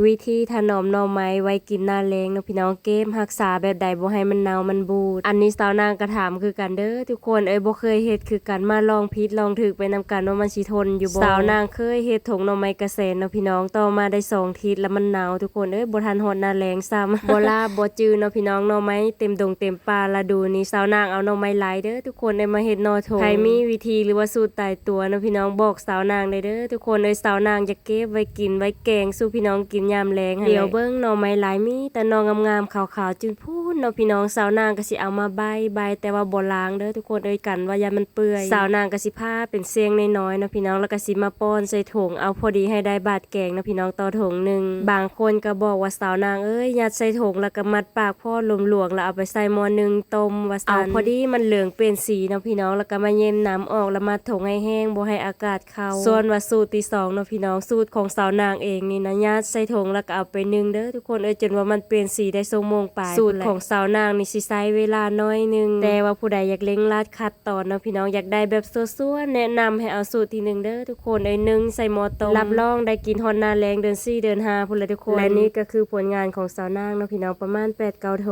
ວິທີຖະໜອມໜໍ່ໄມ້ໄວ້ກິນໜ້າແລ້ງເນາະພີ່ນ້ອງ, ເກັບຮັກສາແບບໃດບໍ່ໃຫ້ມັນເນົ່າມັນບູດ. ອັນນີ້ສາວນາງກໍຖາມຄືກັນເດີທຸກຄົນເອີຍ, ບໍ່ເຄີຍເຮັດຄືກັນ, ມາລອງຜິດລອງຖືກໄປນຳກັນວ່າມັນຊິທົນຢູ່ບໍ່. ສາວນາງເຄີຍເຮັດຖົງໜໍ່ໄມ້ກະແສນເນາະພີ່ນ້ອງ, ຕໍ່ມາໄດ້ສອງທິດລະມັນເນົ່າທຸກຄົນເອີຍ, ບໍ່ທັນຮອດໜ້າແລ້ງຊ້ຳ. ບໍ່ລາບບໍ່ຈື່ເນາະພີ່ນ້ອງ, ໜໍ່ໄມ້ເຕັມດົງເຕັມປ່າລະດູນີ້, ສາວນາງເອົາໜໍ່ໄມ້ຫຼາຍເດີ ທຸກຄົນເອີຍ ມາເຮັດໜໍ່ຖົງ. ໃຜມີວິທີ ຫຼືວ່າສູດຕາຍຕົວເນາະພີ່ນ້ອງ, ບອກສາວນາງໄດ້ເດີທຸກຄົນເອີຍ. ສາວນາງຢາກເກັບໄວ້ກິນໄວ້ແກງສູ່ພີ່ນ້ອງກິນຍາມແລງຫັ້ນແຫຼະ. ດຽວເບິ່ງໜໍ່ໄມ້ຫຼາຍ, ມີແຕ່ໜໍ່ງາມໆຂາວໆຈຸນພຸ້ນເນາະພີ່ນ້ອງ. ສາວນາງກໍຊິເອົາມາໃບ້ໆ ແຕ່ວ່າບໍ່ລ້າງເດີທຸກຄົນເອີຍ, ກັນວ່າຢ້ານມັນເປື່ອຍ. ສາວນາງກໍຊິພາເປັນເຊງນ້ອຍໆເນາະພີ່ນ້ອງ, ແລ້ວກໍຊິມາປ້ອນໃສ່ຖົງ ເອົາພໍດີໃຫ້ໄດ້ບາດແກງເນາະພີ່ນ້ອງ ຕໍ່ຖົງໜຶ່ງ. ບາງຄົນກໍບອກວ່າ ສາວນາງເອີຍ ຍັດໃສ່ຖົງ ແລ້ວກໍມັດປາກພໍ້ຫຼວງໆ ແລ້ວເອົາໄປໃສ່ໝໍ້ໜຶ່ງຕົ້ມວ່າຊັ້ນ. ເອົາພໍດີມັນເຫຼືອງເປັນສີເນາະພີ່ນ້ອງ, ແລ້ວກໍມາເຫຍົມນ້ຳອອກ ແລ້ວມັດຖົງໃຫ້ແຫ້ງ ບໍ່ໃຫ້ອາກາດເຂົ້າ. ສ່ວນວ່າສູດທີສອງເນາະພີ່ນ້ອງ, ສູດຂອງສາວນາງເອງນີ້ນະ, ຍັດໃສ່ຖົງ ແລ້ວກໍເອົາໄປໜຶ້ງເດີທຸກຄົນເອີຍ, ຈົນວ່າມັນປ່ຽນສີໄດ້ຊົ່ວໂມງປາຍ. ສູດຂອງສາວນາງນີ້ຊິໃຊ້ເວລາໜ້ອຍໜຶ່ງ, ແຕ່ວ່າຜູ້ໃດຢາກເລັ່ງລັດຂັ້ນຕອນເນາະພີ່ນ້ອງ, ຢາກໄດ້ແບບຊົ່ວໆ ແນະນຳໃຫ້ເອົາສູດທີໜຶ່ງເດີທຸກຄົນເອີຍ, ໜຶ້ງໃສ່ໝໍ້ຕົ້ມ. ຮັບຮອງໄດ້ກິນຮອດໜ້າແລ້ງເດືອນສີ່ເດືອນຫ້າພຸ້ນລະທຸກຄົນ. ແລະນີ້ກໍຄືຜົນງານຂອງສາວນາງເນາະພີ່ນ້ອງ, ປະມານແປດເກົ້າຖົງ.